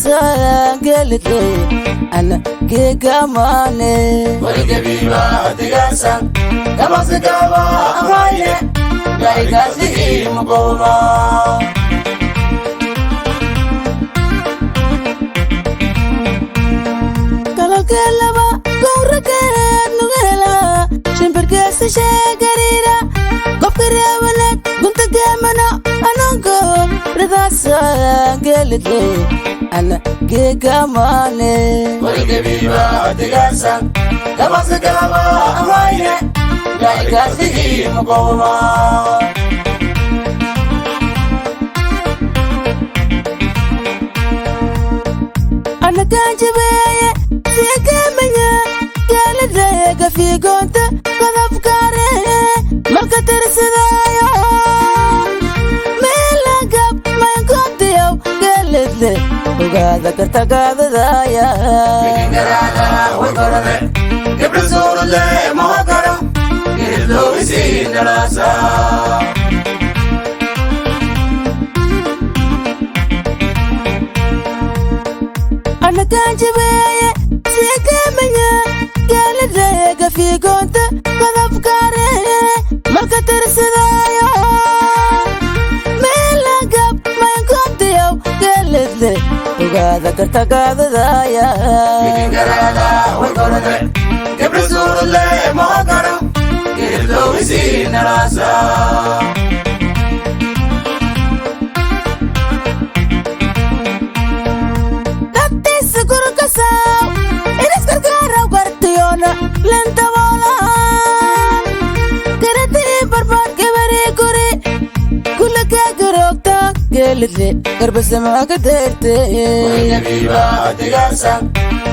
Gelidle ana gegamane Waligabiba digasan Gamasigaba amaine Gaigasi mugoma. Kalokelaba gowrakeed nugela shimbirkeesa sheegarira gobkareewaneed gunta geemano anongo ridaasa gelidle ana gegamane Waligabiba digasan Gamasigaba amaine Gaigasi mugoma. Anakajibeeye sigamanya geelidleega fiigoonta godobkaare marka tirsadaayo meelagab maynkoobtiyow geelidle ogaada kartagaadadaaya. Garada wagorade Gabra suuradle mahakara Giridlo isiin dhalasa. Anakajibeeye sigamanya geelidleega fiigoonta godobkaare marka tirsadaayo meelagab maynkoobtiyow geelidle ogaada kartagaadadaaya. Garada wagorade Gabra suuradle mahakara Giridlo isiin dhalasa. Dadtiisa gurkasaw inisgargaaraw gartiyoona lintaboolaan garadii barbaad gabarii guri kulakee garoogta geelidle garbasamaa ka deerte. Waligabiba digasan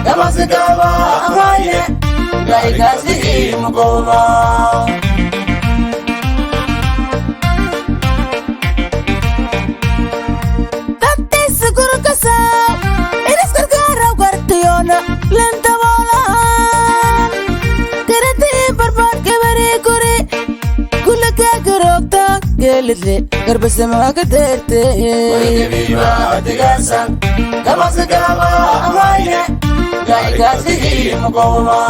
Gamasigaba amaine Gaigasi mugoma. Dadtiisa gurkasaw inisgargaaraw gartiyoona lintaboolaan garadii barbaad gabarii guri kulakee garoogta geelidle garbasamaa ka deerte. Waligabiba digasan Gamasigaba amaine Gaigasi mugoma.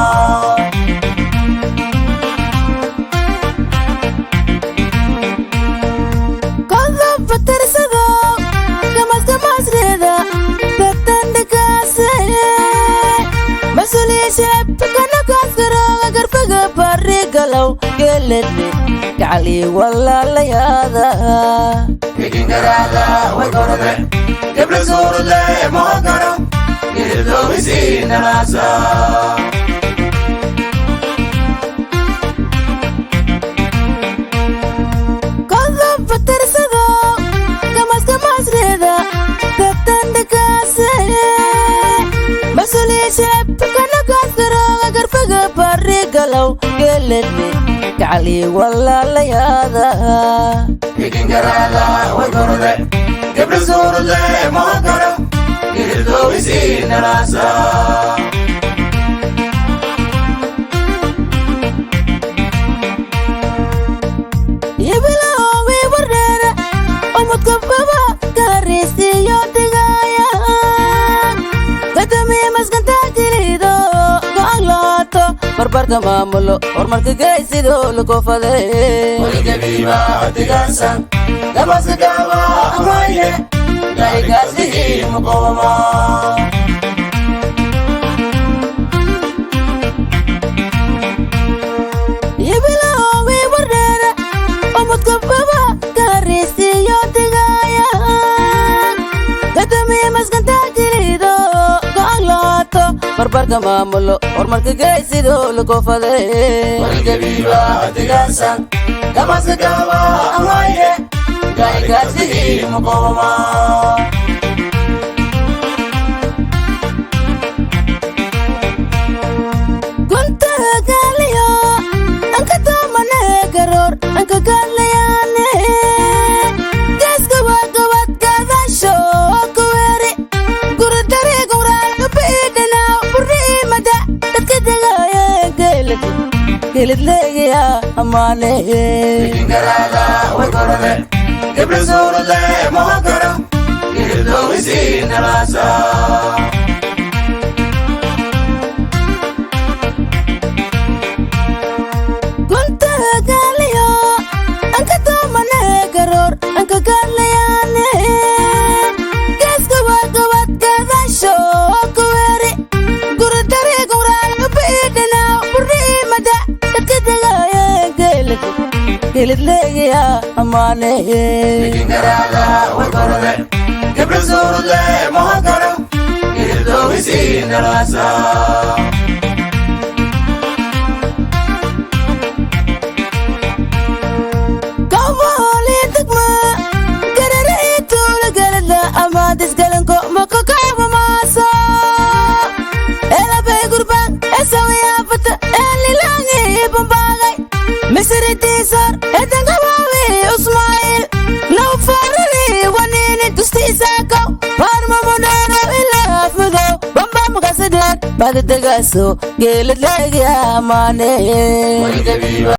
Qodob tirsado gamasgamasreeda dadandhikaase masuliisheeb kanakaasgarooga garbaga barri galow geeledle gacalii walaalayaada. Garada wagorade Gabra suuradle mahakara Giridlo isiin dhalasa. Qodob tirsado gamasgamasreeda dadandhikaase masuliisheeb kanakaasgarooga garbaga barri galow geeledle gacalii walaalayaada. Garada wagorade Gabra suuradle mahakara Giridlo isiin dhalasa. Yibiloowi wardheera umudkababa gaariisiyo dhigayaan gadamii maskantaa jiliido go'an laato barbarka maamulo horumarka geysido lakofade. Waligabiba digasan Gamasigaba amaine Gaigasi mugoma. Yibiloowi wardheera umudkababa gaariisiyo dhigayaan gadamii maskantaa jiliido go'an laato barbarka maamulo horumarka geysido lakofade. Waligabiba digasan Gamasigaba amaine Gaigasi mugoma. Gunta gaaliyo anka toomane garoor anka gaalayaane geeska waa gabad gaadasho kuweeri guridari gowraa gabiidhanaaw burriimada dadka degaye geelid geelidleegiya amaane. Garada wagorade Gabra suuradle mahakara Girdowisiin dhalaasa. Guntagaaliyo anka doomane garoor anka gaadlayaane geeska waa gabad gaadaasho kuweeri guridari gowraal ubiidhinaaw burriimada dadka degaaye geelid geelidleegiya amaane. Garaada warkorode gabra suuradle mahakaro. Girdowisiin dhalaasa. Kawali degma garare tuula galada amaadis galanko makakaaba maaso elabay gurbaan esawiyaafata elilaangi bambaagay misiridiisor edankabaawi usmaa'il nawfaarari waniini dusti isaakaw baarmamuneeno ilaaf mudow bambamkasidheer badadegaaso geeladleegi amaane. Waligabiiba.